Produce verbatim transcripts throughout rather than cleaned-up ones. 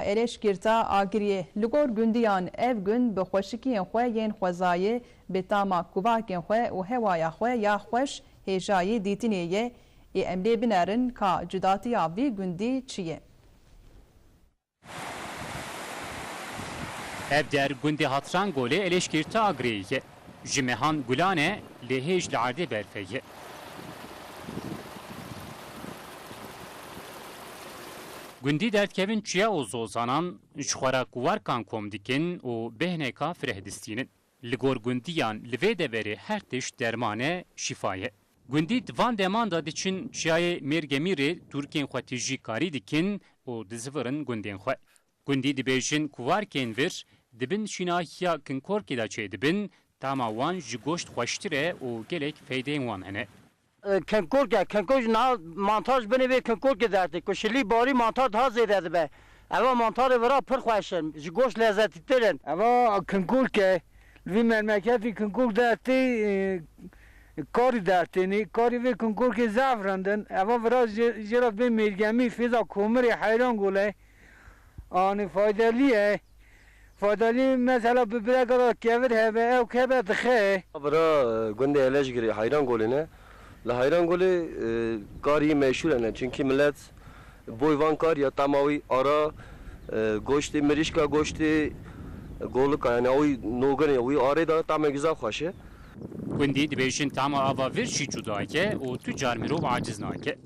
Eleşkirta Agiriyê. Li gor gundiyan ev gund bi xweşikiyên xwe yên xwezayê, bi tama kuvakên xwe û hewaya xwe ya xweş hêjayî dîtinê ye. Ê em lê binerin ka cudatiya vî gundî çi ye? Ev der gundê Hatrangolê Eleşkirta Agiriyê ye. Ji mehan gulan e, lê hêj li erdê berfe ye. Gundî derdkevin çiya û zozanan ji xwe re kuwarkan kom dikin û bêhneka fireh distînin. Li gor gundiyan li vê deverê her tişt derman e, şîfa ye. Gundî di van deman de diçin çiyayê Mêrgemîrê tûrkên xwe tijî karî dikin û dizivirin gundên xwe. Gundî dibêjin kuvarkên vir di bin şînahiya Kinkorkê de çêdibin, tama wan ji goşt xweştir e û gelek feydeyên wan hene. E, Kinkork e, Kinkork niha mantar ji binê vê Kinkorkê dertê. Ku şilî barî mantar daha zêde dibe. Eva mantarê vira pir xweş in, ji goşt lezzetîtir in. Eva Kinkork e, li vî memleketî Kinkork dertê, e, karî dertênî, karî vê Kinkorkê zaf rind in. Eva vira jê, jê re bê Mêrgemîr, fêza Komirê, Heyran Gole. Anî faydelî ye. Faydelî mesela bi bireka de kevir hebe, ew keve dixe. Bira, e, gundê Eleşgirê Heyran Golê ne. Li Heyran Golê, e, karî meşhûr hene. Çunkî millet boy van kar ya tema wî ara, e, goştê mirîşka, goştê golika, yani ew noginê wî arê de tamê güzel xweş e. Gundî dibêjin tama ava vir jî cuda ye û tu car mirov aciz nake.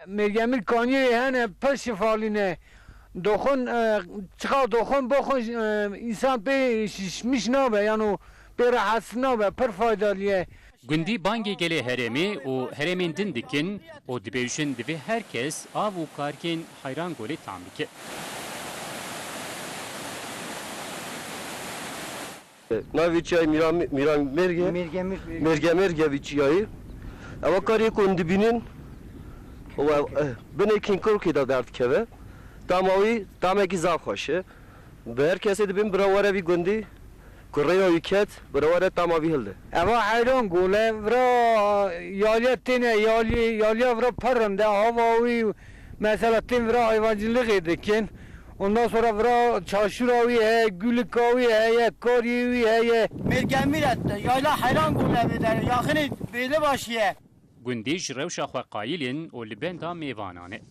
Mêrgemîr kaniyê hene pir şifalî ne. Doxin, e, çiqa doxin boxin, e, însan pê şişmiş nabe, yano pê rehetsiz nabe, pir faydalı ye. Gundî bangê gelê herêmê û herêmên din dikin û dibêjin divê her kes av û karkên Heyran Golê tam bike. Navê çiyayê Mîran, Mîran Mêrge. Mêrgemîr. Mêrgemêrge vî çiyayê. Ewa karê ku hûn dibînin, ew, eh, binê Kinkorkê de derdikeve. Tama wî tamekî zaf xweş e. Bi her kesê dibên bira were vî gundî, ku rêya wî ket, bira were tama vî hilde. Eva Heyran Gole, vira yaliye têne, yaliye, yaliya vira pir rind e, hava wî, mesela tên vira hayvancılığı dikin. Ondan sonra vira çaşura wî heye, gulika wî heye, kariyê wî heye. Mêrgemîr e, yayla Heyran Gole vê derê, yaxinê Bêlibaşî ye. Gundî ji rewşa xwe qayîl in û li benda mêvanan e.